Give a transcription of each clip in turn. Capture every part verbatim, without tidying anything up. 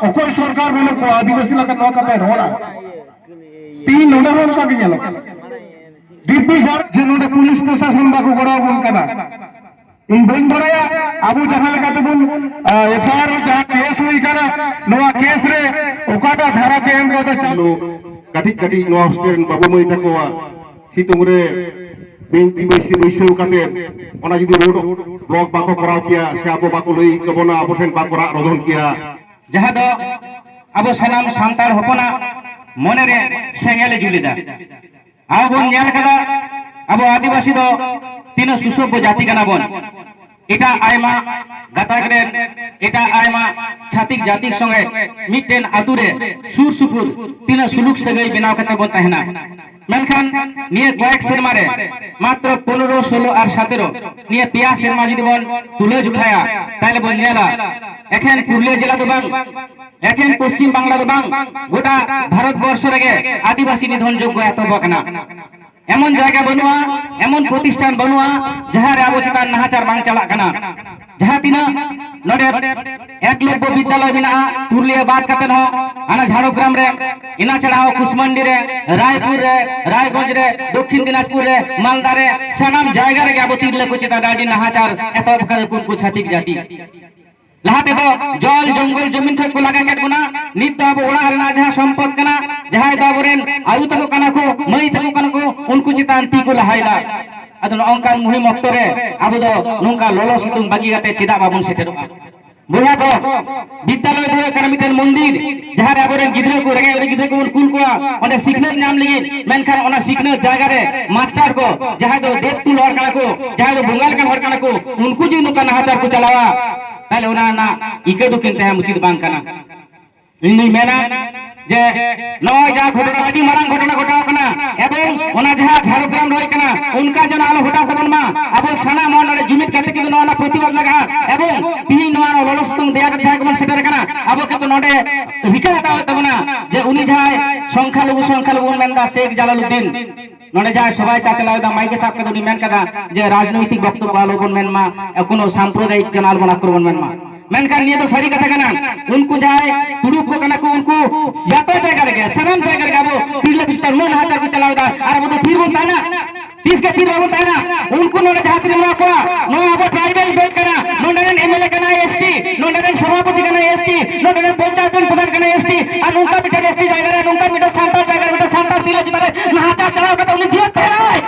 ᱚᱠᱚᱭ ᱥᱚᱨᱠᱟᱨ ᱵᱟᱹᱱᱩᱜ ᱠᱚᱣᱟ ᱟᱹᱫᱤᱵᱟᱹᱥᱤ ᱞᱟᱹᱜᱤᱫ ᱱᱚᱣᱟ ᱠᱟᱛᱷᱟᱭ ᱨᱚᱲᱟ? ᱛᱤᱦᱤᱧ ᱱᱚᱰᱮ ᱦᱚᱸ ᱚᱱᱠᱟ ᱜᱮ ᱧᱮᱞᱚᱜ ᱠᱟᱱᱟ᱾ ᱫᱤᱯᱤ ᱡᱷᱟᱲ ᱡᱮ ᱱᱚᱰᱮ ᱯᱩᱞᱤᱥ ᱯᱨᱚᱥᱟᱥᱚᱱ ᱵᱟᱠᱚ ᱜᱚᱲᱚ ᱟᱵᱚᱱ ᱠᱟᱱᱟ᱾ ᱤᱧ ᱵᱟᱹᱧ ᱵᱟᱲᱟᱭᱟ ᱟᱵᱚ ᱡᱟᱦᱟᱸ ᱞᱮᱠᱟ ᱛᱮᱵᱚᱱ, ᱟ, ᱮᱯᱷ ᱟᱭ ᱟᱨ ᱡᱟᱦᱟᱸ ᱠᱮᱥ ᱦᱩᱭ ᱠᱟᱱᱟ, ᱱᱚᱣᱟ ᱠᱮᱥ ᱨᱮ ᱚᱠᱟᱴᱟᱜ ᱫᱷᱟᱨᱟ ᱠᱚ ᱮᱢ ᱠᱟᱫᱟ, ᱪᱟᱞᱩ ᱠᱟᱹᱴᱤᱡ ᱠᱟᱹᱴᱤᱡ ᱱᱚᱣᱟ ᱦᱳᱥᱴᱮᱞ ᱨᱮᱱ ᱵᱟᱹᱵᱩ ᱢᱟᱹᱭ ᱛᱟᱠᱚᱣᱟ ᱥᱤᱛᱩᱝ ᱨᱮ ᱵᱤᱧ ᱛᱤ ᱵᱟᱹᱭᱥᱤ ᱵᱟᱹᱭᱥᱟᱹᱣ ᱠᱟᱛᱮ ᱚᱱᱟ ᱡᱩᱫᱤ ᱨᱳᱰ ᱵᱞᱚᱠ ᱵᱟᱠᱚ ᱠᱚᱨᱟᱣ ᱠᱮᱭᱟ ᱥᱮ ᱟᱵᱚ ᱵᱟᱠᱚ ᱞᱟᱹᱭ ᱠᱮᱵᱚᱱᱟ, ᱟᱵᱚ ᱴᱷᱮᱱ ᱵᱟᱠᱚ ᱨᱟᱜ ᱨᱚᱫᱷᱚᱱ ᱠᱮᱭᱟ᱾ ᱡᱟᱦᱟᱸ ᱫᱚ ᱟᱵᱚ ᱥᱟᱱᱟᱢ ᱥᱟᱱᱛᱟᱲ ᱦᱚᱯᱚᱱᱟᱜ ᱢᱚᱱᱮ ᱨᱮ ᱥᱮᱸᱜᱮᱞ ᱮ ᱡᱩᱞ ᱮᱫᱟ᱾ ᱟᱵᱚ ᱵᱚᱱ ᱧᱮᱞ ᱠᱟᱫᱟ, ᱟᱵᱚ ᱟᱹᱫᱤᱵᱟᱹᱥᱤ ᱫᱚ ᱛᱤᱱᱟᱹᱜ ᱥᱩᱥᱚᱵᱷᱚ ᱡᱟᱹᱛᱤ ᱠᱟᱱᱟ ᱵᱚᱱ᱾ ᱮᱴᱟᱜ ᱟᱭᱢᱟ ᱜᱟᱛᱟᱠ ᱨᱮᱱ, ᱮᱴᱟᱜ ᱟᱭᱢᱟ ᱪᱷᱟᱛᱤᱠ ᱡᱟᱹᱛᱤ ᱥᱚᱸᱜᱮ ᱢᱤᱫᱴᱮᱱ ᱟᱛᱩ ᱨᱮ ᱥᱩᱨ ᱥᱩᱯᱩᱨ ᱛᱤᱱᱟᱹᱜ ᱥᱩᱞᱩᱠ ᱥᱟᱹᱜᱟᱹᱭ ᱵᱮᱱᱟᱣ ᱠᱟᱛᱮ ᱵᱚᱱ ᱛᱟᱦᱮᱱᱟ᱾ ᱢᱮᱱᱠᱷᱟᱱ ᱱᱤᱭᱟᱹ ᱠᱚᱭᱮᱠ ᱥᱮᱨᱢᱟ ᱨᱮ ᱢᱟᱛᱨᱚ ᱯᱚᱱᱨᱚ, ᱥᱳᱞᱳ ᱟᱨ ᱥᱟᱛᱮᱨᱚ, ᱱᱤᱭᱟᱹ ᱯᱮᱭᱟ ᱥᱮᱨᱢᱟ ᱡᱩᱫᱤ ᱵᱚᱱ ᱛᱩᱞᱟᱹ ᱡᱚᱠᱷᱟᱭᱟ, ᱛᱟᱦᱞᱮ ᱵᱚᱱ ᱧᱮᱞᱟ ᱮᱠᱷᱮᱱ ᱯᱩᱨᱩᱞᱤᱭᱟᱹ ᱡᱮᱞᱟ ᱫᱚ ᱵᱟᱝ, ᱮᱠᱷᱮᱱ ᱯᱚᱥᱪᱤᱢ ᱵᱟᱝᱞᱟ ᱫᱚ ᱵᱟᱝ, ᱜᱚᱴᱟ ᱵᱷᱟᱨᱚᱛ ᱵᱚᱨᱥᱚ ᱨᱮᱜᱮ ᱟᱹᱫᱤᱵᱟᱹᱥᱤ ᱱᱤᱫᱷᱚᱱ ᱡᱚᱜᱽᱜᱚ ᱮᱛᱚᱦᱚᱵ ᱟᱠᱟᱱᱟ᱾ ᱮᱢᱚᱱ ᱡᱟᱭᱜᱟ ᱵᱟᱹᱱᱩᱜᱼᱟ, ᱮᱢᱚᱱ ᱯᱨᱚᱛᱤᱥᱴᱷᱟᱱ ᱵᱟᱹᱱᱩᱜᱼᱟ, ᱡᱟᱦᱟᱸ ᱨᱮ ᱟᱵᱚ ᱪᱮᱛᱟᱱ ᱱᱟᱦᱟᱪᱟᱨ ᱵᱟᱝ ᱪᱟᱞᱟᱜ ᱠᱟᱱᱟ᱾ ᱡᱟᱦᱟᱸ ᱛᱤᱱᱟᱹᱜ ᱱᱚᱰᱮ ᱮᱠᱞᱚᱵᱽᱵᱚ ᱵᱤᱫᱽᱫᱟᱞᱚᱭ ᱢᱮᱱᱟᱜᱼᱟ, ᱯᱩᱨᱩᱞᱤᱭᱟᱹ ᱵᱟᱫ ᱠᱟᱛᱮ ᱦᱚᱸ, ᱦᱟᱱᱟ ᱡᱷᱟᱲᱜᱨᱟᱢ ᱨᱮ, ᱤᱱᱟᱹ ᱪᱷᱟᱲᱟ ᱦᱚᱸ ᱠᱩᱥᱢᱟᱱᱰᱤ ᱨᱮ, ᱨᱟᱭᱯᱩᱨ ᱨᱮ, ᱨᱟᱭᱜᱚᱸᱡᱽ ᱨᱮ, ᱫᱚᱠᱠᱷᱤᱱ ᱫᱤᱱᱟᱡᱽᱯᱩᱨ ᱨᱮ, ᱢᱟᱞᱫᱟ ᱨᱮ, ᱥᱟᱱᱟᱢ ᱡᱟᱭᱜᱟ ᱨᱮᱜᱮ ᱟᱵᱚ ᱛᱤᱨᱞᱟᱹ ᱠᱚ ᱪᱮᱛᱟᱱ ᱨᱮ ᱟᱹᱰᱤ ᱱᱟᱦᱟᱪᱟᱨ ᱮᱛᱚᱦᱚᱵ ᱠᱟᱫᱟ ᱠᱚ ᱩᱱᱠᱩ ᱪᱷᱟᱹᱛᱤᱠ ᱡᱟᱹᱛᱤ᱾ ᱞᱟᱦᱟ ᱛᱮᱫᱚ ᱡᱚᱞ ᱡᱚᱝᱜᱚᱞ ᱡᱚᱢᱤᱱ ᱠᱷᱚᱱ ᱠᱚ ᱞᱟᱜᱟ ᱠᱮᱫ ᱵᱚᱱᱟ, ᱱᱤᱛ ᱫᱚ ᱟᱵᱚ ᱚᱲᱟᱜ ᱨᱮᱱᱟᱜ ᱡᱟᱦᱟᱸ ᱥᱚᱢᱯᱚᱫ ᱠᱟᱱᱟ, ᱡᱟᱦᱟᱸᱭ ᱫᱚ ᱟᱵᱚᱨᱮᱱ ᱟᱭᱳ ᱛᱟᱠᱚ ᱠᱟᱱᱟ ᱠᱚ, ᱢᱟᱹᱭ ᱛᱟᱠᱚ ᱠᱟᱱᱟ ᱠᱚ, ᱩᱱᱠᱩ ᱪᱮᱛᱟᱱ ᱛᱤ ᱠᱚ ᱞᱟᱦᱟᱭᱮᱫᱟ᱾ ᱟᱫᱚ ᱱᱚᱜᱼᱚ ᱱᱚᱝᱠᱟᱱ ᱢᱩᱦᱤᱢ ᱚᱠᱛᱚ ᱨᱮ ᱟᱵᱚ ᱫᱚ ᱱᱚᱝᱠᱟ ᱞᱚᱞᱚ ᱥᱤᱛᱩᱝ ᱵᱟᱹᱜᱤ ᱠᱟᱛᱮ ᱪᱮᱫᱟᱜ ᱵᱟᱵᱚᱱ ᱥᱮᱴᱮᱨᱚᱜᱼᱟ? ᱵᱚᱭᱦᱟ ᱠᱚ, ᱵᱤᱫᱽᱫᱟᱞᱚᱭ ᱫᱚ ᱦᱩᱭᱩᱜ ᱠᱟᱱᱟ ᱢᱤᱫᱴᱮᱱ ᱢᱚᱱᱫᱤᱨ, ᱡᱟᱦᱟᱸ ᱨᱮ ᱟᱵᱚᱨᱮᱱ ᱜᱤᱫᱽᱨᱟᱹ ᱠᱚ, ᱨᱮᱸᱜᱮᱡ ᱚᱨᱮᱡ ᱜᱤᱫᱽᱨᱟᱹ ᱠᱚᱵᱚᱱ ᱠᱩᱞ ᱠᱚᱣᱟ ᱚᱸᱰᱮ ᱥᱤᱠᱷᱱᱟᱹᱛ ᱧᱟᱢ ᱞᱟᱹᱜᱤᱫ, ᱢᱮᱱᱠᱷᱟᱱ ᱚᱱᱟ ᱥᱤᱠᱷᱱᱟᱹᱛ ᱡᱟᱭᱜᱟ ᱨᱮ ᱢᱟᱥᱴᱟᱨ ᱠᱚ, ᱡᱟᱦᱟᱸᱭ ᱫᱚ ᱫᱮᱵ ᱛᱩᱞ ᱦᱚᱲ ᱠᱟᱱᱟ ᱠᱚ, ᱡᱟᱦᱟᱸᱭ ᱫᱚ ᱵᱚᱸᱜᱟ ᱞᱮᱠᱟᱱ ᱦᱚᱲ ᱠᱟᱱᱟ ᱠᱚ, ᱩᱱᱠᱩ ᱡᱩᱫᱤ ᱱᱚᱝᱠᱟ ᱱᱟᱦᱟᱪᱟᱨ ᱠᱚ ᱪᱟᱞᱟᱣᱟ, ᱛᱟᱦᱞᱮ ᱚᱱᱟ ᱨᱮᱱᱟᱜ ᱤᱠᱟᱹ ᱫᱩᱠᱤᱱ ᱛᱟᱦᱮᱸ ᱩᱪᱤᱛ ᱵᱟᱝ ᱠᱟᱱᱟ᱾ ᱤᱧ ᱫᱩᱧ ᱢᱮᱱᱟ ᱡᱮ ᱱᱚᱜᱼᱚᱭ ᱡᱟᱦᱟᱸ ᱜᱷᱚᱴᱚᱱᱟ, ᱟᱹᱰᱤ ᱢᱟᱨᱟᱝ ᱜᱷᱚᱴᱚᱱᱟ ᱜᱷᱚᱴᱟᱣ ᱠᱟᱱᱟ, ᱮᱵᱚᱝ ᱚᱱᱟ ᱡᱟᱦᱟᱸ ᱡᱷᱟᱲᱜᱨᱟᱢ ᱨᱮ ᱦᱩᱭ ᱠᱟᱱᱟ, ᱚᱱᱠᱟ ᱡᱮᱱᱚ ᱟᱞᱚ ᱜᱷᱚᱴᱟᱣ ᱛᱟᱵᱚᱱ ᱢᱟ᱾ ᱟᱵᱚ ᱥᱟᱱᱟᱢ ᱦᱚᱲ ᱱᱚᱰᱮ ᱡᱩᱢᱤᱫ ᱠᱟᱛᱮ ᱠᱤᱱᱛᱩ ᱱᱚᱣᱟ ᱨᱮᱱᱟᱜ ᱯᱨᱚᱛᱤᱵᱟᱫ ᱞᱟᱜᱟᱜᱼᱟ᱾ ᱮᱵᱚᱝ ᱛᱤᱦᱤᱧ ᱱᱚᱣᱟ ᱞᱚᱞᱚ ᱥᱤᱛᱩᱝ ᱫᱮᱭᱟ ᱠᱟᱛᱮ ᱡᱟᱦᱟᱸᱭ ᱠᱚᱵᱚᱱ ᱥᱮᱴᱮᱨ ᱟᱠᱟᱱᱟ, ᱟᱵᱚ ᱠᱤᱱᱛᱩ ᱱᱚᱰᱮ ᱨᱤᱠᱟᱹ ᱦᱟᱛᱟᱣ ᱦᱩᱭᱩᱜ ᱛᱟᱵᱚᱱᱟ ᱡᱮ ᱩᱱᱤ ᱡᱟᱦᱟᱸᱭ ᱥᱚᱝᱠᱷᱟᱞᱚᱜᱷᱩ, ᱥᱚᱝᱠᱷᱟᱞᱚᱜᱷᱩ ᱵᱚᱱ ᱢᱮᱱᱫᱟ, ᱥᱮᱠᱷ ᱡᱟᱞᱟᱞᱩᱫᱽᱫᱤᱱ, ᱱᱚᱰᱮ ᱡᱟᱦᱟᱸᱭ ᱥᱚᱵᱷᱟᱭ ᱪᱟᱪᱞᱟᱣ ᱮᱫᱟ, ᱢᱟᱭᱤᱠ ᱮ ᱥᱟᱵ ᱠᱟᱛᱮ ᱩᱱᱤ ᱢᱮᱱ ᱠᱟᱫᱟ ᱡᱮ ᱨᱟᱡᱽᱱᱳᱭᱛᱤᱠ ᱵᱚᱠᱛᱚᱵᱵᱚ ᱟᱞᱚ ᱵᱚᱱ ᱢᱮᱱ ᱢᱟ, ᱠᱳᱱᱳ ᱥᱟᱢᱯᱨᱚᱫᱟᱭᱤᱠ ᱡᱮᱱᱚ ᱟᱞᱚ ᱵᱚᱱ ᱟᱠᱨᱚᱢᱚᱱ ᱢᱮᱱ ᱢᱟ᱾ ᱢᱮᱱᱠᱷᱟᱱ ᱱᱤᱭᱟᱹ ᱫᱚ ᱥᱟᱹᱨᱤ ᱠᱟᱛᱷᱟ ᱠᱟᱱᱟ᱾ ᱩᱱᱠᱩ ᱡᱟᱦᱟᱸᱭ ᱛᱩᱲᱩᱠ ᱠᱚ ᱠᱟᱱᱟ ᱠᱚ, ᱩᱱᱠᱩ ᱡᱚᱛᱚ ᱡᱟᱭᱜᱟ ᱨᱮᱜᱮ, ᱥᱟᱱᱟᱢ ᱡᱟᱭᱜᱟ ᱨᱮᱜᱮ ᱟᱵᱚ ᱛᱤᱨᱞᱟᱹ ᱠᱚ ᱪᱮᱛᱟᱱ ᱩᱱᱟᱹᱜ ᱱᱟᱦᱟᱪᱟᱨ ᱠᱚ ᱪᱟᱞᱟᱣ ᱮᱫᱟ, ᱟᱨ ᱟᱵᱚ ᱫᱚ ᱛᱷᱤᱨ ᱵᱚᱱ ᱛᱟᱦᱮᱱᱟ? ᱛᱤᱥ ᱜᱮ ᱛᱷᱤᱨ ᱵᱟᱵᱚᱱ ᱛᱟᱦᱮᱱᱟ᱾ ᱩᱱᱠᱩ ᱱᱚᱰᱮ ᱡᱟᱦᱟᱸ ᱛᱤᱱᱟᱹᱜ ᱢᱮᱱᱟᱜ ᱠᱚᱣᱟ, ᱱᱚᱣᱟ ᱟᱵᱚ ᱴᱨᱟᱭᱵᱮᱞ ᱵᱮᱞᱴ ᱠᱟᱱᱟ, ᱱᱚᱰᱮ ᱨᱮᱱ ᱮᱢᱮᱞᱮ ᱠᱟᱱᱟᱭ ᱮᱥᱴᱤ, ᱱᱚᱰᱮ ᱨᱮᱱ ᱥᱚᱵᱷᱟᱯᱚᱛᱤ ᱠᱟᱱᱟᱭ ᱮᱥᱴᱤ, ᱱᱚᱰᱮ ᱨᱮᱱ ᱯᱚᱧᱪᱟᱭᱮᱛ ᱨᱮᱱ ᱯᱨᱚᱫᱷᱟᱱ ᱠᱟᱱᱟᱭ ᱮᱥᱴᱤ, ᱟᱨ ᱱᱚᱝᱠᱟ ᱢᱤᱫᱴᱮᱱ ᱮᱥᱴᱤ ᱡᱟᱭᱜᱟ ᱨᱮ, ᱱᱚᱝᱠᱟ ᱢᱤᱫᱴᱮᱱ ᱥᱟᱱᱛᱟᱲ ᱡᱟᱭᱜᱟ ᱨᱮ, ᱢᱤᱫᱴᱮᱱ ᱥᱟᱱᱛᱟᱲ ᱛᱤᱨᱞᱟᱹ ᱪᱮᱛᱟᱱ ᱨᱮ ᱱᱟᱦᱟᱪᱟᱨ ᱪᱟᱞᱟᱣ ᱠᱟᱛᱮ ᱩᱱᱤ ᱡᱤᱭᱚᱱ ᱛᱟᱦᱮᱱᱟᱭ᱾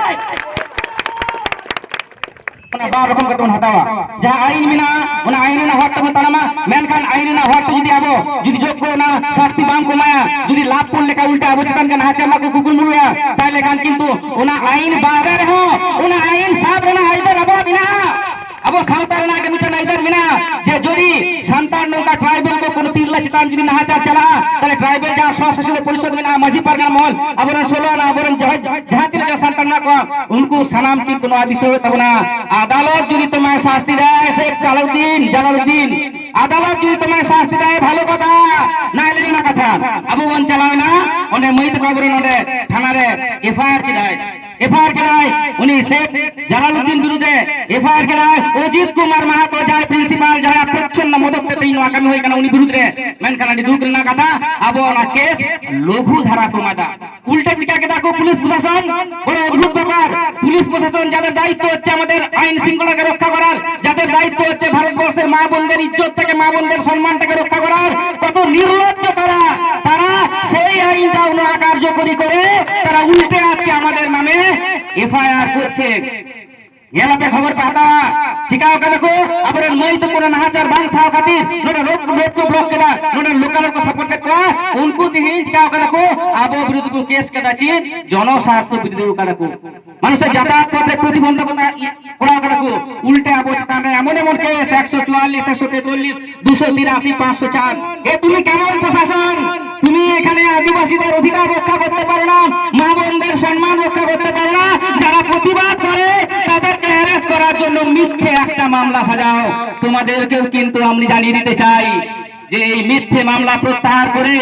ᱚᱱᱟ ᱵᱟᱨ ᱨᱚᱠᱚᱢ ᱠᱟᱛᱮ ᱵᱚᱱ ᱦᱟᱛᱟᱣᱟ᱾ ᱡᱟᱦᱟᱸ ᱟᱹᱭᱤᱱ ᱢᱮᱱᱟᱜᱼᱟ, ᱚᱱᱟ ᱟᱹᱭᱤᱱ ᱨᱮᱱᱟᱜ ᱦᱚᱨ ᱛᱮᱵᱚᱱ ᱛᱟᱲᱟᱢᱟ᱾ ᱢᱮᱱᱠᱷᱟᱱ ᱟᱹᱭᱤᱱ ᱨᱮᱱᱟᱜ ᱦᱚᱨ ᱛᱮ ᱡᱩᱫᱤ ᱟᱵᱚ ᱡᱩᱫᱤ ᱡᱳᱜᱽᱜᱚ ᱚᱱᱟ ᱥᱟᱥᱛᱤ ᱵᱟᱝ ᱠᱚ ᱮᱢᱟᱭᱟ, ᱡᱩᱫᱤ ᱞᱟᱵᱷ ᱯᱩᱱ ᱞᱮᱠᱟ ᱩᱞᱴᱟ ᱟᱵᱚ ᱪᱮᱛᱟᱱ ᱨᱮ ᱱᱟᱦᱟᱪᱟᱨ ᱨᱮᱱᱟᱜ ᱠᱚ ᱠᱩᱠᱢᱩᱭᱟ, ᱛᱟᱦᱞᱮ ᱠᱷᱟᱱ ᱠᱤᱱᱛᱩ ᱚᱱᱟ ᱟᱹᱭᱤᱱ ᱵᱟᱦᱨᱮ ᱨᱮᱦᱚᱸ, ᱚᱱᱟ ᱟᱹᱭᱤᱱ ᱥᱟᱵ ᱨᱮᱱᱟᱜ ᱟᱹᱭᱫᱟᱹᱨ ᱟᱵᱚᱣᱟᱜ ᱢᱮᱱᱟᱜᱼᱟ᱾ ᱟᱵᱚ ᱥᱟᱶᱛᱟ ᱨᱮᱱᱟᱜ ᱜᱮ ᱢᱤᱫᱴᱮᱱ ᱟᱹᱭᱫᱟᱹᱨ ᱢᱮᱱᱟᱜᱼᱟ ᱡᱮ ᱡᱩᱫᱤ ᱥᱟᱱᱛᱟᱲ ᱱᱚᱝᱠᱟ ᱴᱨᱟᱭᱵᱮᱞ ᱠᱚ ᱠᱳᱱᱳ ᱛᱤᱨᱞᱟᱹ ᱪᱮᱛᱟᱱ ᱡᱩᱫᱤ ᱱᱟᱦᱟᱪᱟᱨ ᱪᱟᱞᱟᱜᱼᱟ, ᱛᱟᱦᱞᱮ ᱴᱨᱟᱭᱵᱮᱞ ᱡᱟᱦᱟᱸ ᱥᱚᱥᱚᱥᱤᱞ ᱯᱚᱨᱤᱥᱚᱫ ᱢᱮᱱᱟᱜᱼᱟ, ᱢᱟᱹᱡᱷᱤ ᱯᱟᱨᱜᱟᱱᱟ ᱢᱚᱦᱚᱞ, ᱟᱵᱚᱨᱮᱱ ᱥᱳᱞᱳ ᱟᱱᱟ, ᱟᱵᱚᱨᱮᱱ ᱡᱟᱦᱟᱸᱭ ᱡᱟᱦᱟᱸ ᱛᱤᱱᱟᱹᱜ ᱜᱮ ᱥᱟᱱᱛᱟᱲ ᱢᱮᱱᱟᱜ ᱠᱚᱣᱟ, ᱩᱱᱠᱩ ᱥᱟᱱᱟᱢ ᱠᱤᱱᱛᱩ ᱱᱚᱣᱟ ᱫᱤᱥᱟᱹ ᱦᱩᱭᱩᱜ ᱛᱟᱵᱚᱱᱟ᱾ ᱟᱫᱟᱞᱚᱛ ᱡᱩᱫᱤ ᱛᱚᱢᱟᱭ ᱥᱟᱥᱛᱤ ᱫᱟᱭ, ᱥᱮ ᱡᱟᱞᱟᱞᱩᱫᱫᱤᱱ, ᱡᱟᱞᱟᱞᱩᱫᱫᱤᱱ, ᱟᱫᱟᱞᱚᱛ ᱡᱩᱫᱤ ᱛᱚᱢᱟᱭ ᱥᱟᱥᱛᱤ ᱫᱟᱭ, ᱵᱷᱟᱞᱚ ᱠᱟᱛᱷᱟ᱾ ᱱᱟᱭ ᱞᱟᱹᱭ ᱨᱮᱱᱟᱜ ᱠᱟᱛᱷᱟ, ᱟᱵᱚ ᱵᱚᱱ ᱪᱟᱞᱟᱣ ᱮᱱᱟ, ᱚᱸᱰᱮ ᱢᱟᱹᱭ ᱛᱟᱠᱚ ᱟᱵᱚᱨᱮᱱ ᱱᱚᱰᱮ ᱛᱷᱟᱱᱟ ᱨᱮ ᱮᱯᱷ ᱟᱭ ᱟᱨ ᱠᱮᱫᱟᱭ, ᱮᱯᱷ ᱟᱭ ᱟᱨ ᱠᱮᱫᱟᱭ ᱩᱱᱤ ᱥᱮᱴ ᱡᱟᱞᱟᱞᱩᱫᱫᱤᱱ ᱵᱤᱨᱩᱫᱷ ᱨᱮ, ᱮᱯᱷ ᱟᱭ ᱟᱨ ᱠᱮᱫᱟᱭ ᱚᱡᱤᱛ ᱠᱩᱢᱟᱨ ᱢᱟᱦᱟᱛᱚ, ᱡᱟᱦᱟᱸᱭ ᱯᱨᱤᱱᱥᱤᱯᱟᱞ, ᱡᱟᱦᱟᱸᱭ ᱯᱨᱚᱪᱷᱚᱱᱱᱚ ᱢᱚᱫᱚᱛ ᱛᱮ ᱛᱮᱦᱮᱧ ᱱᱚᱣᱟ ᱠᱟᱹᱢᱤ ᱦᱩᱭ ᱠᱟᱱᱟ, ᱩᱱᱤ ᱵᱤᱨᱩᱫᱷ ᱨᱮ᱾ ᱢᱮᱱᱠᱷᱟᱱ ᱟᱹᱰᱤ ᱫᱩᱠ ᱨᱮᱱᱟᱜ ᱠᱟᱛᱷᱟ, ᱟᱵᱚ ᱚᱱᱟ ᱠᱮᱥ ᱞᱚᱜᱷᱩ ᱫᱷᱟᱨᱟ ᱠᱚ ᱮᱢᱟᱫᱟ। উল্টে চিকা কেদা কো পুলিশ প্রশাসন, বড় অদ্ভুত ব্যাপার। পুলিশ প্রশাসন যাদের দায়িত্ব হচ্ছে আমাদের আইন শৃঙ্খলাকে রক্ষা করার, যাদের দায়িত্ব হচ্ছে ভারতবর্ষের মা বোনদের ইজ্জতটাকে, মা বোনদের সম্মানটাকে রক্ষা করার, কত নির্লজ্জ তারা। তারা সেই আইনটা ওনারা কার্যকরী করে তারা উল্টে আজকে আমাদের নামে এফআইআর করছে। ᱧᱮᱞ ᱟᱯᱮ, ᱠᱷᱚᱵᱚᱨ ᱯᱮ ᱦᱟᱛᱟᱣᱟ᱾ ᱪᱤᱠᱟᱹᱣ ᱠᱟᱱᱟ ᱠᱚ? ᱟᱵᱚᱨᱮᱱ ᱢᱟᱹᱭ ᱛᱟᱠᱚ ᱚᱱᱟ ᱱᱟᱦᱟᱪᱟᱨ ᱵᱟᱝ ᱥᱟᱦᱟᱣ ᱠᱷᱟᱹᱛᱤᱨ ᱱᱚᱰᱮ ᱨᱳᱰ, ᱨᱳᱰ ᱠᱚ ᱵᱞᱚᱠ ᱠᱮᱫᱟ, ᱱᱚᱰᱮ ᱞᱳᱠᱟᱞ ᱠᱚ ᱥᱟᱯᱳᱨᱴ ᱠᱮᱫ ᱠᱚᱣᱟ᱾ ᱩᱱᱠᱩ ᱛᱮᱦᱮᱧ ᱪᱤᱠᱟᱹᱣ ᱠᱟᱱᱟ ᱠᱚ? ᱟᱵᱚ ᱵᱤᱨᱩᱫᱷ ᱠᱚ ᱠᱮᱥ ᱠᱟᱫᱟ, ᱪᱮᱫ ᱡᱚᱱᱚ ᱥᱟᱨᱛᱷᱚ ᱵᱤᱨᱩᱫᱷ ᱠᱟᱱᱟ ᱠᱚ᱾ ᱢᱟᱱᱮ ᱥᱮ ᱡᱟᱛᱟᱭᱟᱛ ᱯᱚᱛᱷ ᱨᱮ ᱯᱨᱚᱛᱤᱵᱚᱱᱫᱷᱚᱠᱚᱛᱟ ᱠᱚᱨᱟᱣ ᱠᱟᱫᱟ ᱠᱚ᱾ ᱩᱞᱴᱟ ᱟᱵᱚ ᱪᱮᱛᱟᱱ ᱨᱮ ᱮᱢᱚᱱ ᱮᱢᱚᱱ ᱠᱮᱥ, ᱮᱠᱥᱚ ᱪᱩᱣᱟᱞᱞᱤᱥ, ᱮᱠᱥᱚ ᱛᱮᱛᱟᱞᱞᱤᱥ, দুশো তিরাশি, পাঁচশো চার। এ তুমি কেমন প্রশাসন? তুমি এখানে আদিবাসীদের অধিকার রক্ষা করতে পারো না, মা বোনদের সম্মান রক্ষা করতে পারো না। যারা প্রতিবাদ করে তাদেরকে অ্যারেস্ট করার জন্য মিথ্যে একটা মামলা সাজাও। তোমাদেরকেও কিন্তু আমি জানিয়ে দিতে চাই যে এই মিথ্যে মামলা প্রত্যাহার করে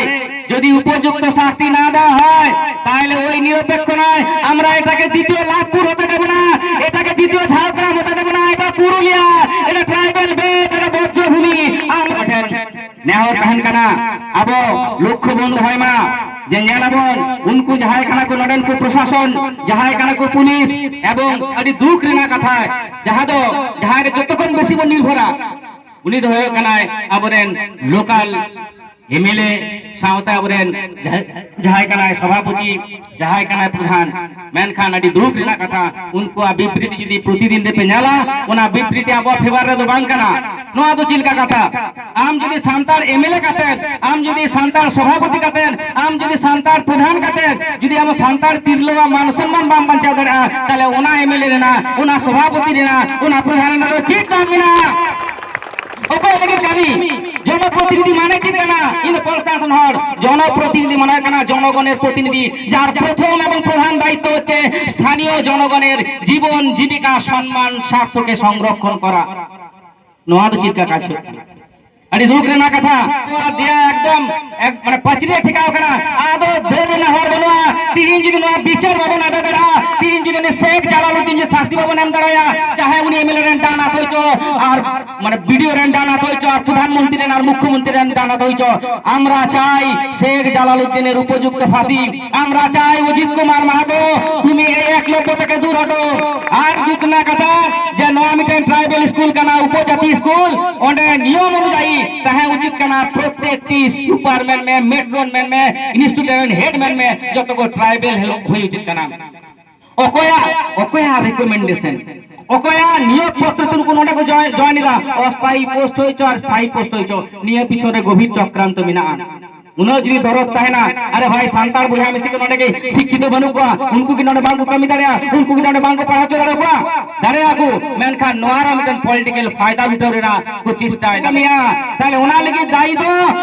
যদি উপযুক্ত শাস্তি না দেওয়া হয়, তাহলে ওই নিরপেক্ষ নয়। আমরা এটাকে দ্বিতীয় লাভপুর হতে দেব না, এটাকে দ্বিতীয় ঝাড়গ্রাম হতে দেব না। এটা পুরুলিয়া, এটা ট্রাইবাল বেল্ট, এটা বজ্রভূমি। ᱱᱮᱦᱚᱨ ᱛᱟᱦᱮᱱ ᱠᱟᱱᱟ, ᱟᱵᱚ ᱞᱚᱠᱠᱷᱚ ᱵᱚᱱ ᱫᱚᱦᱚᱭ ᱢᱟ ᱡᱮ ᱧᱮᱞ ᱟᱵᱚᱱ ᱩᱱᱠᱩ ᱡᱟᱦᱟᱸᱭ ᱠᱟᱱᱟ ᱠᱚ ᱱᱚᱰᱮᱱ ᱠᱚ ᱯᱨᱚᱥᱟᱥᱚᱱ, ᱡᱟᱦᱟᱸᱭ ᱠᱟᱱᱟ ᱠᱚ ᱯᱩᱞᱤᱥ, ᱮᱵᱚᱝ ᱟᱹᱰᱤ ᱫᱩᱠ ᱨᱮᱱᱟᱜ ᱠᱟᱛᱷᱟ, ᱡᱟᱦᱟᱸ ᱫᱚ ᱡᱟᱦᱟᱸᱭ ᱨᱮ ᱡᱚᱛᱚ ᱠᱷᱚᱱ ᱵᱮᱥᱤ ᱵᱚᱱ ᱱᱤᱨᱵᱷᱚᱨᱟ, ᱩᱱᱤ ᱫᱚ ᱦᱩᱭᱩᱜ ᱠᱟᱱᱟᱭ ᱟᱵᱚᱨᱮᱱ ᱞᱳᱠᱟᱞ ᱮᱢᱮᱞᱮ ᱥᱟᱶᱛᱮ ᱟᱵᱚᱨᱮᱱ ᱡᱟᱦᱟᱸ, ᱡᱟᱦᱟᱸᱭ ᱠᱟᱱᱟᱭ ᱥᱚᱵᱷᱟᱯᱚᱛᱤ, ᱡᱟᱦᱟᱸᱭ ᱠᱟᱱᱟᱭ ᱯᱨᱚᱫᱷᱟᱱ᱾ ᱢᱮᱱᱠᱷᱟᱱ ᱟᱹᱰᱤ ᱫᱩᱠ ᱨᱮᱱᱟᱜ ᱠᱟᱛᱷᱟ, ᱩᱱᱠᱩᱣᱟᱜ ᱵᱤᱵᱨᱤᱛᱤ ᱡᱩᱫᱤ ᱯᱨᱚᱛᱤᱫᱤᱱ ᱨᱮᱯᱮ ᱧᱮᱞᱟ, ᱚᱱᱟ ᱵᱤᱵᱨᱤᱛᱤ ᱟᱵᱚᱣᱟᱜ ᱯᱷᱮᱵᱟᱨ ᱨᱮᱫᱚ ᱵᱟᱝ ᱠᱟᱱᱟ᱾ ᱱᱚᱣᱟ ᱫᱚ ᱪᱮᱫ ᱞᱮᱠᱟ ᱠᱟᱛᱷᱟ? ᱟᱢ ᱡᱩᱫᱤ ᱥᱟᱱᱛᱟᱲ ᱮᱢᱮᱞᱮ ᱠᱟᱛᱮᱫ, ᱟᱢ ᱡᱩᱫᱤ ᱥᱟᱱᱛᱟᱲ ᱥᱚᱵᱷᱟᱯᱚᱛᱤ ᱠᱟᱛᱮᱫ, ᱟᱢ ᱡᱩᱫᱤ ᱥᱟᱱᱛᱟᱲ ᱯᱨᱚᱫᱷᱟᱱ ᱠᱟᱛᱮᱫ ᱡᱩᱫᱤ ᱟᱢ ᱥᱟᱱᱛᱟᱲ ᱛᱤᱨᱞᱟᱹᱣᱟᱜ ᱢᱟᱱ ᱥᱚᱱᱢᱟᱱ ᱵᱟᱢ ᱵᱟᱧᱪᱟᱣ ᱫᱟᱲᱮᱭᱟᱜᱼᱟ, ᱛᱟᱦᱞᱮ ᱚᱱᱟ ᱮᱢᱮᱞᱮ ᱨᱮᱱᱟᱜ, ᱚᱱᱟ ᱥᱚᱵᱷᱟᱯᱚᱛᱤ ᱨᱮᱱᱟᱜ, ᱚᱱᱟ ᱯᱨᱚᱫᱷᱟᱱ ᱨᱮᱱᱟᱜ ᱫᱚ ᱪᱮᱫ ᱫᱟᱢ ᱢᱮᱱᱟᱜᱼᱟ? ᱚᱠᱚᱭ ᱞᱟᱹᱜᱤᱫ ᱠᱟᱹᱢᱤ? ᱡᱚᱱᱚᱯᱨᱚᱛᱤᱱᱤᱫᱷᱤ ᱢᱟᱱᱮ ᱪᱮᱫ ᱠᱟᱱᱟ? ᱤᱧ ᱫᱚ ᱯᱨᱚᱥᱟᱥᱚᱱ ᱦᱚᱲ, ᱡᱚᱱᱚᱯᱨᱚᱛᱤᱱᱤᱫᱷᱤ ᱢᱟᱱᱮ ᱠᱟᱱᱟ ᱡᱚᱱᱚᱜᱚᱱᱮᱨ ᱯᱨᱚᱛᱤᱱᱤᱫᱷᱤ, ᱡᱟᱨ ᱯᱨᱚᱛᱷᱚᱢ ᱮᱵᱚᱝ ᱯᱨᱚᱫᱷᱟᱱ ᱫᱟᱭᱤᱛᱛᱚ ᱦᱚᱪᱪᱷᱮ ᱥᱛᱷᱟᱱᱤᱭᱚ ᱡᱚᱱᱚᱜᱚᱱᱮᱨ ᱡᱤᱵᱚᱱ ᱡᱤᱵᱤᱠᱟ ᱥᱚᱱᱢᱟᱱ ᱥᱟᱨᱛᱷᱚᱠᱮ ᱥᱚᱝᱨᱚᱠᱷᱚᱱ ᱠᱚᱨᱟ᱾ ᱱᱚᱣᱟ ᱫᱚ ᱪᱮᱫ ᱞᱮᱠᱟ ᱠᱟᱡᱽ ᱦᱩᱭᱩᱜ ᱠᱟᱱᱟ? ᱟᱹᱰᱤ ᱫᱩᱠ ᱨᱮᱱᱟᱜ ᱠᱟᱛᱷᱟ᱾ ᱱᱚᱣᱟ ᱫᱮᱭᱟ ᱮᱠᱫᱚᱢ ᱮᱠ-, ᱢᱟᱱᱮ ᱯᱟᱹᱪᱨᱤ ᱴᱷᱮᱠᱟᱣ ᱠᱟᱱᱟ᱾ ᱟᱫᱚ ᱫᱟᱹᱲ ᱨᱮᱱᱟᱜ ᱦᱚᱨ ᱵᱟᱹᱱᱩᱜᱼᱟ᱾ ᱛᱤᱦᱤᱧ ᱡᱩᱫᱤ ᱱᱚᱣᱟ ᱵᱤᱪᱟᱹᱨ ᱵᱟᱵᱚᱱ ᱟᱫᱟ ᱫᱟᱲᱮᱭᱟᱜᱼᱟ, ᱛᱤᱦᱤᱧ ᱡᱩᱫᱤ ᱩᱱᱤ ᱥᱮᱠ ᱡᱟᱞᱟᱞᱩᱫᱫᱤᱱ ᱡᱩᱫᱤ ᱥᱟᱥᱛᱤ ᱵᱟᱵᱚᱱ ᱮᱢ ᱫᱟᱲᱮᱭᱟᱜᱼᱟ, ᱪᱟᱦᱮ ᱩᱱᱤ ᱮᱢᱮᱞᱮ ᱨᱮᱱ ᱰᱟᱱ ᱟᱛᱳ ᱦᱚᱪᱚ ᱟᱨ ᱢᱟᱱᱮ ᱵᱤᱰᱤᱳ ᱨᱮᱱ ᱰᱟᱱ ᱟᱛᱳ ᱦᱚᱪᱚ ᱟᱨ ᱯᱨᱚᱫᱷᱟᱱ ᱢᱚᱱᱛᱨᱤ ᱨᱮᱱ ᱟᱨ ᱢᱩᱠᱷᱭᱚ ᱢᱚᱱᱛᱨᱤ ᱨᱮᱱ ᱰᱟᱱ ᱟᱛᱳ ᱦᱚᱪᱚ, আমরা চাই শেখ জালালউদ্দিনের উপযুক্ত ফাঁসি, আমরা চাই অজিত কুমার মাহাতো তুমি এই একলব্য থেকে দূর হটো। আর ᱡᱩᱛ ᱨᱮᱱᱟᱜ ᱠᱟᱛᱷᱟ ᱡᱮ ᱱᱚᱣᱟ ᱢᱤᱫᱴᱮᱱ ᱴᱨᱟᱭᱵᱮᱞ ᱥᱠᱩᱞ ᱠᱟᱱᱟ, ᱩᱯᱚᱡᱟᱛᱤ ᱥᱠᱩᱞ, ᱚᱸᱰᱮ ᱱᱤᱭᱚᱢ ᱚᱱᱩᱡᱟᱭᱤ ᱛᱟᱦᱮᱸ ᱩᱪᱤᱛ ᱠᱟᱱᱟ᱾ ᱯᱨᱚᱛᱮᱠᱴᱤ ᱥᱩᱯᱟᱨ ᱢᱮᱱ ᱢᱮ, ᱢᱮᱴᱨᱚᱱ ᱢᱮᱱ ᱢᱮ, ᱤᱱᱥᱴᱤᱴᱩᱴ ᱨᱮᱱ ᱦᱮᱰ ᱢᱮᱱ ᱢᱮ, ᱡᱚᱛᱚ ᱠᱚ ᱴᱨᱟᱭᱵᱮᱞ ᱦᱩᱭ ᱩᱪᱤᱛ ᱠᱟᱱᱟ᱾ ᱚᱠᱚᱭᱟᱜ, ᱚᱠᱚᱭᱟᱜ ᱨᱤᱠᱚᱢᱮᱱᱰᱮᱥᱚᱱ, ᱚᱠᱚᱭᱟᱜ ᱱᱤᱭᱚᱜ ᱯᱚᱛᱨᱚ ᱛᱮ ᱱᱩᱠᱩ ᱱᱚᱰᱮ ᱠᱚ ᱡᱚᱭᱮᱱ, ᱡᱚᱭᱮᱱ ᱮᱫᱟ? ᱚᱥᱛᱷᱟᱭᱤ ᱯᱳᱥᱴ ᱦᱩᱭ ᱦᱚᱪᱚ ᱟᱨ ᱥᱛᱷᱟᱭᱤ ᱯᱳᱥᱴ ᱦᱩᱭ ᱦᱚᱪᱚ, ᱱᱤᱭᱟᱹ ᱯᱤᱪᱷᱚᱱ ᱨᱮ ᱜᱚᱵᱷᱤᱨ ᱪᱚᱠᱨᱟᱱᱛᱚ ᱢᱮᱱᱟᱜᱼᱟ᱾ ᱩᱱᱟᱹᱜ ᱡᱩᱫᱤ ᱫᱚᱨᱚᱫ ᱛᱟᱦᱮᱱᱟ, ᱟᱨᱮ ᱵᱷᱟᱭ, ᱥᱟᱱᱛᱟᱲ ᱵᱚᱭᱦᱟ ᱢᱤᱥᱤ ᱠᱚ ᱱᱚᱰᱮ ᱜᱮ ᱥᱤᱠᱠᱷᱤᱛᱚ ᱵᱟᱹᱱᱩᱜ ᱠᱚᱣᱟ, ᱩᱱᱠᱩ ᱜᱮ ᱱᱚᱰᱮ ᱵᱟᱝ ᱠᱚ ᱠᱟᱹᱢᱤ ᱫᱟᱲᱮᱭᱟᱜᱼᱟ, ᱩᱱᱠᱩ ᱜᱮ ᱱᱚᱰᱮ ᱵᱟᱝ ᱠᱚ ᱯᱟᱲᱦᱟᱣ ᱦᱚᱪᱚ ᱫᱟᱲᱮᱭᱟᱠᱚᱣᱟ, ᱫᱟᱲᱮᱭᱟᱜᱼᱟ ᱠᱚ, ᱢᱮᱱᱠᱷᱟᱱ ᱱᱚᱣᱟ ᱨᱮ ᱢᱤᱫᱴᱮᱱ ᱯᱚᱞᱤᱴᱤᱠᱟᱞ ᱯᱷᱟᱭᱫᱟ ᱞᱩᱴᱟᱹᱣ ᱨᱮᱱᱟᱜ ᱠᱚ ᱪᱮᱥᱴᱟᱭᱮᱫᱟ᱾ ᱠᱟᱹᱢᱤᱭᱟ, ᱛᱟᱦᱞᱮ ᱚᱱᱟ ᱞᱟᱹᱜᱤᱫ ᱫᱟᱭᱤ ᱫᱚ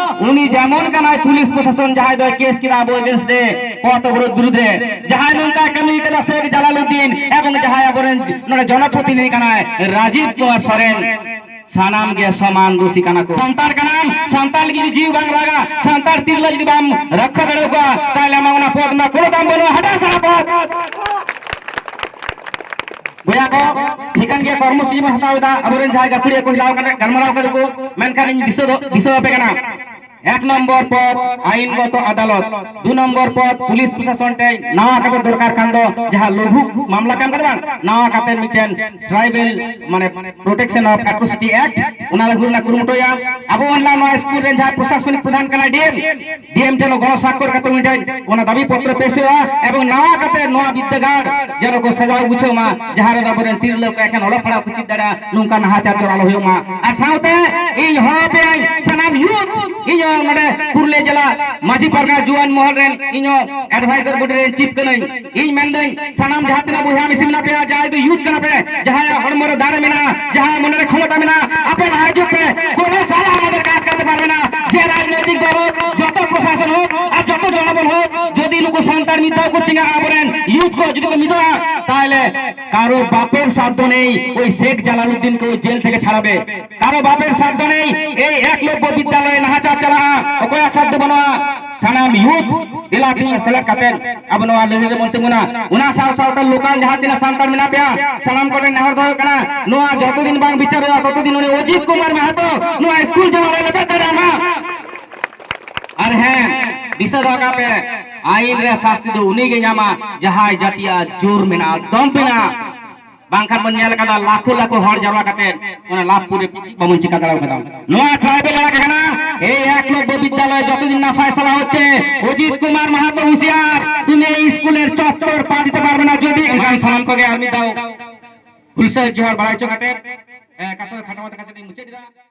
ᱩᱱᱤ ᱡᱮᱢᱚᱱ ᱠᱟᱱᱟᱭ ᱯᱩᱞᱤᱥ ᱯᱨᱚᱥᱟᱥᱚᱱ ᱡᱟᱦᱟᱸᱭ ᱫᱚᱭ ᱠᱮᱥ ᱠᱮᱫᱟ ᱟᱵᱚ against ᱨᱮ, ᱯᱚᱛᱷ ᱚᱵᱚᱨᱳᱫᱷ ᱵᱤᱨᱩᱫᱷ ᱨᱮ, ᱡᱟᱦᱟᱸᱭ ᱱᱚᱝᱠᱟᱭ ᱠᱟᱹᱢᱤ ᱠᱟᱫᱟ ᱥᱮᱠ ᱡᱟᱞᱟᱞᱩᱫᱫᱤᱱ ᱮᱵᱚᱝ ᱡᱟᱦᱟᱸᱭ ᱟᱵᱚᱨᱮᱱ ᱱᱚᱰᱮ ᱡᱚᱱᱚᱯᱨᱚᱛᱤᱱᱤᱫᱷᱤ ᱠᱟᱱᱟᱭ ᱨᱟᱡᱤᱵ ᱠᱩᱢᱟᱨ ᱥᱚᱨᱮᱱ, ᱥᱟᱱᱟᱢ ᱜᱮ ᱥᱚᱢᱟᱱ ᱫᱳᱥᱤ ᱠᱟᱱᱟ ᱠᱚ᱾ ᱥᱟᱱᱛᱟᱲ ᱠᱟᱱᱟᱢ, ᱥᱟᱱᱛᱟᱲ ᱞᱟᱹᱜᱤᱫ ᱡᱤᱣᱤ ᱵᱟᱝ ᱨᱟᱜᱟ, ᱥᱟᱱᱛᱟᱲ ᱛᱤᱨᱞᱟᱹ ᱡᱩᱫᱤ ᱵᱟᱢ ᱨᱚᱠᱠᱷᱟ ᱫᱟᱲᱮᱭᱟᱠᱚᱣᱟ, ᱛᱟᱦᱞᱮ ᱟᱢᱟᱜ ᱚᱱᱟ ᱯᱚᱫ ᱨᱮᱱᱟᱜ ᱠᱳᱱᱳ ᱫᱟᱢ ᱵᱟᱹᱱᱩᱜᱼᱟ᱾ ᱦᱟᱴᱟᱜ ᱥᱟᱦᱟ ᱯᱚᱫ᱾ ᱵᱚᱭᱦᱟ ᱠᱚ, ᱴᱷᱤᱠᱟᱹᱱ ᱜᱮᱭᱟ, ᱠᱚᱨᱢᱚᱥᱩᱪᱤ ᱵᱚᱱ ᱦᱟᱛᱟᱣ ᱮᱫᱟ᱾ ᱟᱵᱚᱨᱮᱱ ᱡᱟᱦᱟᱸᱭ ᱜᱟᱹᱠᱷᱩᱲᱤᱭᱟᱹ ᱠᱚ ᱦᱮᱞᱟᱣ ᱠᱟᱱᱟ, ᱜᱟᱞᱢᱟᱨᱟᱣ ᱠᱟᱛᱮ ᱠᱚ, ᱢᱮᱱᱠᱷᱟᱱ ᱤᱧ ᱫᱤᱥᱟᱹ ᱫᱚ, ᱫᱤᱥᱟᱹ ᱟᱯᱮ ᱠᱟᱱᱟ, ᱮᱠ ᱱᱚᱢᱵᱚᱨ ᱯᱚᱫ ᱟᱭᱤᱱᱜᱚᱛᱚ ᱟᱫᱟᱞᱚᱛ, ᱫᱩ ᱱᱚᱢᱵᱚᱨ ᱯᱚᱫ ᱯᱩᱞᱤᱥ ᱯᱨᱚᱥᱟᱥᱚᱱ ᱴᱷᱮᱱ ᱱᱟᱣᱟ ᱠᱟᱛᱮ ᱫᱚᱨᱠᱟᱨ ᱠᱷᱟᱱ ᱫᱚ ᱡᱟᱦᱟᱸ ᱞᱚᱜᱷᱩ ᱢᱟᱢᱞᱟ ᱠᱟᱱ ᱠᱟᱛᱮ ᱵᱟᱝ, ᱱᱟᱣᱟ ᱠᱟᱛᱮ ᱢᱤᱫᱴᱮᱱ ᱴᱨᱟᱭᱵᱮᱞ ᱢᱟᱱᱮ ᱯᱨᱚᱴᱮᱠᱥᱚᱱ ᱚᱯᱷ ᱮᱴᱨᱚᱥᱤᱴᱤ ᱮᱠᱴ, ᱚᱱᱟ ᱞᱟᱹᱜᱤᱫ ᱨᱮᱱᱟᱜ ᱠᱩᱨᱩᱢᱩᱴᱩᱭᱟ᱾ ᱟᱵᱚ ᱚᱱᱞᱟ ᱱᱚᱣᱟ ᱥᱠᱩᱞ ᱨᱮᱱ ᱡᱟᱦᱟᱸᱭ ᱯᱨᱚᱥᱟᱥᱚᱱᱤᱠ ᱯᱨᱚᱫᱷᱟᱱ ᱠᱟᱱᱟᱭ ᱰᱤ ᱮᱢ, ᱰᱤ ᱮᱢ ᱴᱷᱮᱱ ᱜᱚᱲᱚ ᱥᱟᱠᱠᱚᱨ ᱠᱟᱛᱮ ᱩᱱᱤ ᱴᱷᱮᱱ ᱚᱱᱟ ᱫᱟᱹᱵᱤ ᱯᱚᱛᱨᱚ ᱯᱮᱥ ᱦᱩᱭᱩᱜᱼᱟ, ᱮᱵᱚᱝ ᱱᱟᱣᱟ ᱠᱟᱛᱮ ᱱᱚᱣᱟ ᱵᱤᱫᱽᱫᱟᱹᱜᱟᱲ ᱡᱮᱱᱚ ᱠᱚ ᱥᱟᱡᱟᱣ ᱜᱩᱪᱷᱟᱹᱣ ᱢᱟ, ᱡᱟᱦᱟᱸ ᱨᱮᱫᱚ ᱟᱵᱚᱨᱮᱱ ᱛᱤᱨᱞᱟᱹ ᱠᱚ ᱮᱠᱷᱮᱱ ᱚᱞᱚᱜ ᱯᱟᱲᱦᱟᱣ ᱠᱚ ᱪᱮᱫ ᱫᱟᱲᱮᱭᱟᱜᱼᱟ, ᱱᱚᱝᱠᱟ ᱱᱟᱦᱟᱪᱟᱨ ᱫᱚ ᱟᱞᱚ ᱦᱩᱭᱩᱜ ᱢᱟ᱾ ᱟᱨ ᱥᱟᱶᱛᱮ ᱤᱧ ᱦᱚᱦᱚ ᱟᱯᱮᱭᱟᱹᱧ ᱥᱟᱱᱟᱢ ᱭᱩᱛᱷ, ᱤᱧ ᱦᱚᱸ ᱱᱚᱰᱮ ᱯᱩᱨᱩᱞᱤᱭᱟᱹ ᱡᱮᱞᱟ ᱢᱟᱹᱡᱷᱤ ᱯᱟᱨᱜᱟᱱᱟ ᱡᱩᱣᱟᱹᱱ ᱢᱚᱦᱚᱞ ᱨᱮᱱ ᱤᱧ ᱦᱚᱸ ᱮᱰᱵᱷᱟᱭᱡᱟᱨ ᱵᱚᱰᱤ ᱨᱮᱱ ᱪᱤᱯ ᱠᱟᱹᱱᱟᱹᱧ᱾ ᱤᱧ ᱢᱮᱱᱫᱟᱹᱧ ᱥᱟᱱᱟᱢ ᱡᱟᱦᱟᱸ ᱛᱤᱱᱟᱹᱜ ᱵᱚᱭᱦᱟ ᱢᱤᱥᱤ ᱢᱮᱱᱟᱜ ᱯᱮᱭᱟ, ᱡᱟᱦᱟᱸᱭ ᱫᱚ ᱭᱩᱛᱷ ᱠᱟᱱᱟ ᱯᱮ, ᱡᱟᱦᱟᱸᱭᱟᱜ ᱦᱚᱲᱢᱚ ᱨᱮ ᱫᱟᱲᱮ ᱢᱮᱱᱟᱜᱼᱟ, ᱡᱟᱦᱟᱸᱭᱟᱜ ᱢᱚᱱᱮ ᱨᱮ ᱠᱷᱚᱢᱚᱛᱟ ᱢᱮᱱᱟᱜᱼᱟ, ᱟᱯᱮ ᱞᱟᱦᱟ ᱦᱤᱡᱩᱜ ᱯᱮ, ᱠᱳᱱᱳ ᱥᱟᱞᱟ ᱟᱞᱟᱫᱟ ᱠᱟᱛ ᱠᱟᱛᱮ ᱯᱟᱨᱚᱢᱮᱱᱟ᱾ ᱡᱮ ᱨᱟᱡᱽᱱᱳᱭᱛᱤᱠ ᱫᱚᱞ ᱦᱳᱠ, ᱡᱚᱛᱚ ᱯᱨᱚᱥᱟᱥᱚᱱ ᱦᱳᱠ ᱟᱨ ᱡᱚᱛᱚ ᱡᱚᱱᱚᱜᱚᱱ ᱦᱳᱠ, ᱡᱩᱫᱤ ᱱᱩᱠᱩ ᱥᱟᱱᱛᱟᱲ ᱢᱤᱫ ᱫᱷᱟᱣ ᱠᱚ ᱪᱮᱸᱜᱷᱟᱜᱼᱟ, ᱟᱵᱚᱨᱮᱱ ᱭᱩᱛᱷ ᱠᱚ ᱡᱩᱫᱤ ᱠᱚ ᱢᱤᱫᱚᱜᱼᱟ, ᱛᱟᱦᱚᱞᱮ ᱠᱟᱨᱳ ᱵᱟᱯᱮᱨ ᱥᱟᱫᱷ ᱫᱚ ᱱᱮᱭ ᱳই শেখ জালালউদ্দিনকে ওই জেল থেকে ছাড়াবে। ᱠᱟᱨᱳ ᱵᱟᱯᱮᱨ ᱥᱟᱫᱷ ᱫᱚ ᱱᱮᱭ, ᱮᱭ ᱮᱠᱞᱚᱵᱽᱭᱚ ᱵᱤᱫᱽᱫᱟᱞᱚᱭ ᱱᱟᱦᱟᱪᱟᱨ ᱪᱟᱞᱟᱜᱼᱟ, ᱚᱠᱚᱭᱟᱜ ᱥᱟᱫᱷ ᱫᱚ ᱵᱟᱹᱱᱩᱜᱼᱟ? ᱥᱟᱱᱟᱢ ᱭᱩᱛᱷ ᱮᱞᱟᱠᱟ ᱥᱮᱞᱮᱫ ᱠᱟᱛᱮ ᱟᱵᱚ ᱱᱚᱣᱟ ᱞᱟᱹᱲᱦᱟᱹᱭ ᱨᱮᱵᱚᱱ ᱛᱤᱸᱜᱩᱱᱟ᱾ ᱚᱱᱟ ᱥᱟᱶ ᱥᱟᱶᱛᱮ ᱞᱳᱠᱟᱞ ᱡᱟᱦᱟᱸ ᱛᱤᱱᱟᱹᱜ ᱥᱟᱱᱛᱟᱲ ᱢᱮᱱᱟᱜ ᱯᱮᱭᱟ, ᱥᱟᱱᱟᱢ ᱠᱚᱴᱷᱮᱱ ᱱᱮᱦᱚᱨ ᱫᱚ ᱦᱩᱭᱩᱜ ᱠᱟᱱᱟ, ᱱᱚᱣᱟ ᱡᱚᱛᱚ ᱫᱤᱱ ᱵᱟᱝ ᱵᱤᱪᱟᱨᱚᱜᱼᱟ, ᱛᱚᱛᱚ ᱫᱤᱱ ᱩᱱᱤ ᱚᱡᱤᱛ ᱠᱩᱢᱟᱨ ᱢᱟᱦᱟᱛᱚ ᱱᱚᱣᱟ ᱥᱠᱩᱞ ᱡᱟᱦᱟᱸ ᱨᱮ ᱞᱮᱵᱮᱫ ᱫᱟᱲᱮᱭᱟᱜ ᱢᱟ᱾ ᱟᱨ ᱦᱮᱸ, ᱫᱤᱥᱟᱹ ᱫᱚᱦᱚ ᱠᱟᱜ ᱯᱮ, ᱟᱭᱤᱱ ᱨᱮ ᱥᱟᱥᱛᱤ ᱫᱚ ᱩᱱᱤ ᱜᱮ ᱧᱟᱢᱟ, ᱡᱟᱦᱟᱸᱭ ᱡᱟᱹᱛᱤᱭᱟᱜ ᱡᱳᱨ ᱢᱮᱱᱟᱜᱼᱟ, ᱫᱚᱢ ᱢᱮᱱᱟᱜᱼᱟ᱾ ᱵᱟᱝᱠᱷᱟᱱ ᱵᱚᱱ ᱧᱮᱞ ᱠᱟᱫᱟ, ᱞᱟᱠᱷᱚ ᱞᱟᱠᱷᱚ ᱦᱚᱲ ᱡᱟᱣᱨᱟ ᱠᱟᱛᱮ ᱚᱱᱟ ᱞᱟᱵᱷᱯᱩᱨ ᱨᱮ ᱵᱟᱵᱚᱱ ᱪᱤᱠᱟ ᱫᱟᱲᱮ ᱠᱟᱫᱟ᱾ ᱱᱚᱣᱟ ᱴᱨᱟᱭᱵᱮᱞ ᱮᱞᱟᱠᱟ ᱠᱟᱱᱟ, ᱮᱭ ᱮᱠᱞᱚᱵᱽᱭᱚ ᱵᱤᱫᱽᱫᱟᱞᱚᱭ ᱡᱚᱛᱚ ᱫᱤᱱ ᱱᱟ ᱯᱷᱟᱭᱥᱟᱞᱟ ᱦᱚᱪᱪᱷᱮ, ᱚᱡᱤᱛ ᱠᱩᱢᱟᱨ ᱢᱟᱦᱟᱛᱚ ᱦᱩᱥᱤᱭᱟᱨ, তুমি এই স্কুলের চত্বর পা দিতে পারবে না যদি। ᱮᱱᱠᱷᱟᱱ ᱥᱟᱱᱟᱢ ᱠᱚᱜᱮ ᱟᱨ ᱢᱤᱫ ᱫᱷᱟᱣ ᱦᱩᱞᱥᱟᱹᱭ ᱡᱚᱦᱟᱨ ᱵᱟᱲᱟᱭ ᱦᱚᱪᱚ ᱠᱟᱛᱮ, ᱮ, ᱠᱟᱛᱷᱟ ᱫᱚ ᱠᱷᱟᱴᱚ ᱢᱟᱛᱮ ᱠᱟᱛᱷᱟ ᱫᱚᱧ ᱢᱩᱪᱟᱹᱫ ᱮᱫᱟ᱾